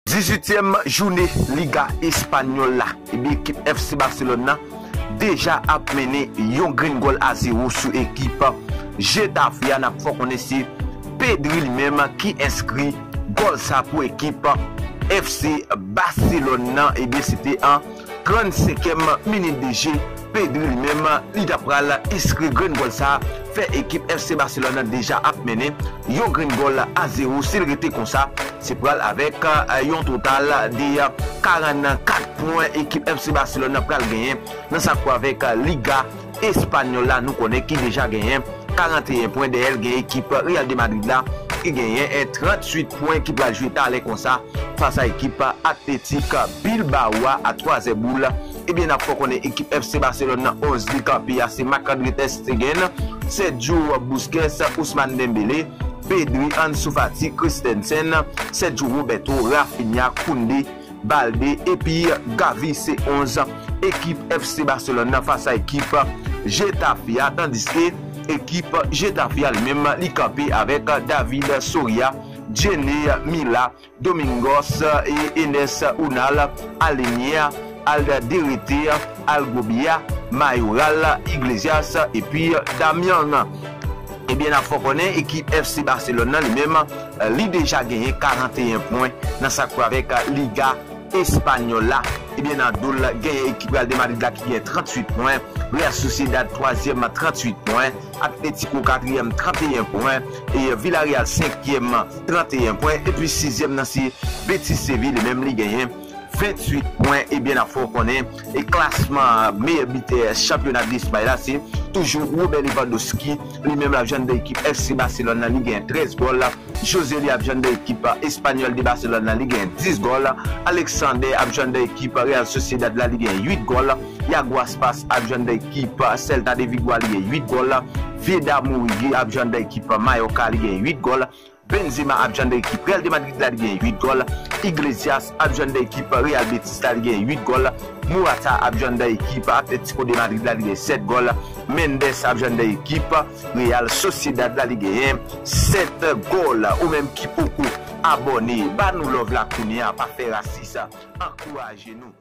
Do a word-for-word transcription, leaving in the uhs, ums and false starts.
Dizuityèm jounen Liga Espanyòl la, ebyen, ekip F C Barcelone nan deja ap mennen yon grenn gòl a zewo sou ekip Getafe a. N ap fè w konnen se Pedri li menm ki enskri gòl sa pou ekip F C Barcelone nan. Ebyen, se te an trannsenkyèm minit de je. Pedri li menm, li ta pral enskri grenn gòl sa, fè ekip F C Barcelone nan deja ap mennen yon grenn gòl a zewo. Si l rete konsa, se pral avèk eh, yon total de eh, karannkat pwen ekip F C Barcelone nan pral genyen nan sa k wè avèk eh, Liga Espanyòl la. Nou konnen ki deja genyen karanteyen pwen, dèyè l gen ekip Real de Madrid la ki genyen eh, tranntuit pwen, ki pral jwe talè konsa fas a ekip Athletic Bilbao a, a twazè boul. Ebyen, n ap fè w konnen ekip F C Barcelone nan onz li kanpe a se Marc-André ter Stegen, Sergio Busquets, Ousmane Dembélé, Pedri, Ansu Fati, Christensen, Sergio Roberto, Raphinha, Koundé, Balde epi Gavi. Se onz ekip F C Barcelone nan fas a ekip Getafe a, tandiske ekip Getafe a li menm li kanpe avèk David Soria, Djene Mila, Domingos, e Enes Unal, Aleñá, Alderete, Algobia, Mayoral, Iglesias epi Damian. Ebyen, n ap fè w konnen ekip F C Barcelone nan li menm, eh, li deja genyen karanteyen pwen nan sa k wè avèk eh, Liga Espanyòl la. Ebyen, nan do l genyen ekip Real de Madrid la ki gen tranntuit pwen, Real Sociedad twazyèm tranntuit pwen, Atletico katriyèm trannteyen pwen, e Villarreal senkyèm trannteyen pwen, epi sizyèm nan se Betis Seville, li menm li genyen venntuit pwen. Ebyen, n ap fè w konnen e klasman meyè bitè chanpyona Espay la se toujou Robert Lewandowski, li menm l ap jwenn de ekip F C Barcelone nan, li gen trèz gòl. Joselu ap jwenn de ekip Espanyòl de Barcelone nan, li gen dis gòl. Alexander ap jwenn de ekip Real Sociedad la, li gen uit gòl. Yago Aspas ap jwenn de ekip Celta de Vigo a, li gen uit gòl. Viedad Murigi ap jwenn de ekip Mallorca, li gen uit gòl. Benzema ap jwenn de ekip Real de Madrid la, li gen uit gòl. Iglesias ap jwenn de ekip Real Betis la, li gen uit gòl. Morata ap jwenn de ekip Atletico de Madrid la, li gen sèt gòl. Mendes ap jwenn de ekip Real Sociedad la, li genyen sèt gòl. Ou menm ki poko abòne, ba nou love la kounye a, pa fè rasis, ankouraje nou.